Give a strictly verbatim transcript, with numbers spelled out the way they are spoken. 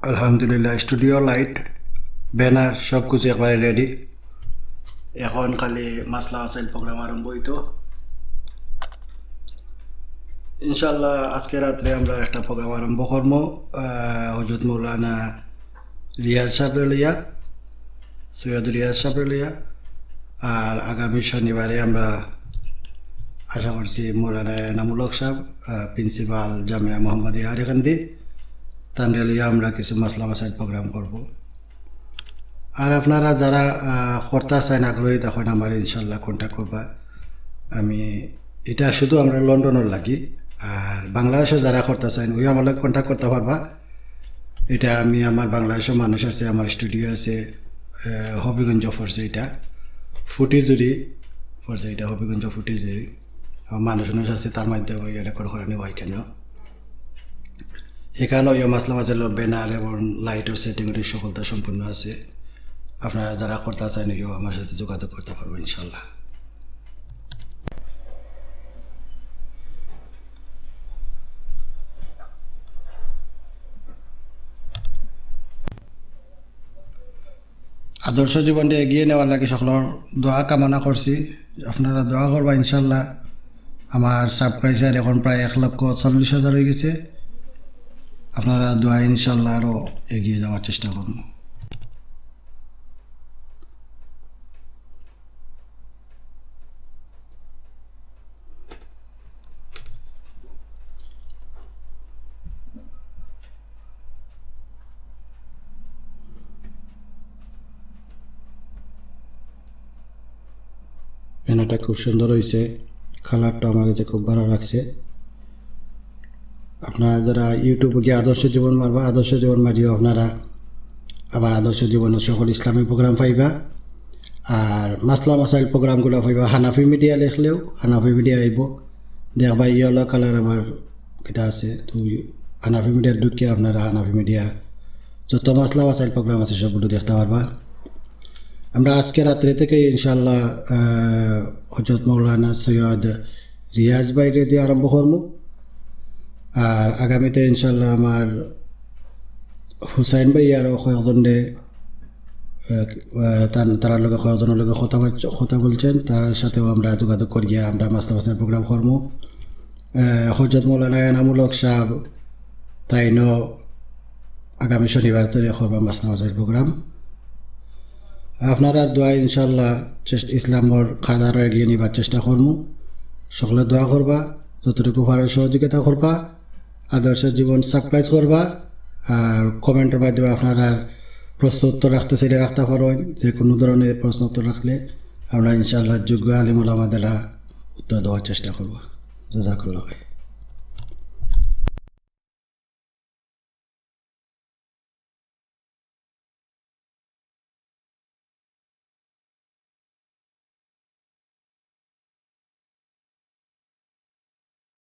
আলহামদুলিল্লাহ, studio light, banner, সব কিছু একবারে রেডি। এখন খালি মাসলা মাসাইল প্রোগ্রাম আরম্ভ হইতো। ইনশাআল্লাহ, আজকে রাত্রে আমরা একটা প্রোগ্রাম আরম্ভ করবো, আহ, হজরত মৌলানা রিয়াজ সাহেব লইয়া, সৈয়দ রিয়াজ সাহেব লইয়া। আর আগামী শনিবারে আমরা আশা করছি মৌলানা এনামুল হক সাহেব, আহ, প্রিন্সিপাল জামিয়া মোহাম্মদিয়া হারিকান্দি, তানরে লইয়া আমরা কিছু মাসলা মাসাইল প্রোগ্রাম করব। আর আপনারা যারা, আহ, করতা চাইন, আগ্রহী, তখন আমার ইনশাল্লাহ কন্ট্যাক্ট করবা। আমি, এটা শুধু আমরা লন্ডনর লাগি, আর বাংলাদেশও যারা করতা চাইন, ওই আমার লগে কন্ট্যাক্ট করতে পারবা। এটা আমি, আমার বাংলাদেশও মানুষ আছে, আমার স্টুডিও আছে, আহ, হবিগঞ্জ পড়ছে এটা, ফুটিজুরি পড়ছে এটা, হবিগঞ্জ ফুটিজুরি। আমার মানুষ মানুষ আছে, তার মাধ্যমে ইয়ে রেকর্ড করানি হয় কেন। এখানে ওই মাসলা মাসাইল ব্যানার এবং লাইটর সেটিং ওটি সকলতা সম্পূর্ণ আছে। আপনারা যারা করতে চান, ওইও আমার সাথে যোগাযোগ করতে পারবো ইনশাল্লাহ। আদর্শ জীবনটা এগিয়ে নেওয়ার লাগি সকলর দোয়া কামনা করছি। আপনারা দোয়া করবা ইনশাল্লাহ। আমার সাবস্ক্রাইবার এখন প্রায় এক লক্ষ চল্লিশ হাজার হয়ে গেছে। আপনারা দোয়া ইনশাল্লাহ আরও এগিয়ে যাওয়ার চেষ্টা করবো। ব্যানারটা খুব সুন্দর হইছে, কালারটা আমার কাছে খুব ভালো লাগছে। আপনারা যারা YouTube-এ গিয়া আদর্শ জীবন মারবা, আদর্শ জীবন মারিও আপনারা। আবার আদর্শ জীবনর সকল ইসলামী প্রোগ্রাম পাইবা। আর মাসলা মাসাইল প্রোগ্রামগুলো পাইবা হানাফি মিডিয়া লেখলেও, হানাফি মিডিয়া আইবো। দেখবা ইয়েলো কালার আমার কিতা আছে, তো হানাফি মিডিয়া ঢুকিয়া আপনারা হানাফি মিডিয়া যত মাসলা মাসাইল প্রোগ্রাম আছে সবগুলো দেখতে পারবা। আমরা আজকে রাত্রে থেকে ইনশাল্লাহ, আহ, হজরত মৌলানা সৈয়দ রিয়াজ ভাইরে দিয়া আরম্ভ করমু। আর আগামীতে ইনশাল্লাহ আমার হুসাইন ভাই আরও কয়েকজনরে, আহ, আহ, তান-, তারার লগে কয়েকজনের লগে কথা বল-, কথা বলছেন, তারার সাথেও আমরা যোগাযোগ করিয়া আমরা মাসলা মাসাইল প্রোগ্রাম করমু। আহ, হজরত মৌলানা এনামুল হক সাহেব তাইনও আগামী শনিবার তারিখ করবা মাসলা মাসাইল প্রোগ্রাম। আপনারার দোয়া ইনশাল্লাহ চেষ্টা, ইসলামর কাজ আরও এগিয়ে নিবার চেষ্টা করমু। সকলে দোয়া করবা, যতটুকু পারো সহযোগিতা করবা। আদর্শ জীবন সাবস্ক্রাইব করবা, আর কমেন্টর মাধ্যমে আপনারা প্রশ্ন উত্তর রাখতে চাইলে রাখতে পারেন। যে কোনো ধরনের প্রশ্ন উত্তর রাখলে আমরা ইনশাআল্লাহ যোগ্য আলিম ওলামা দ্বারা উত্তর দেওয়ার চেষ্টা করব। জাযাকাল্লাহ খাইর।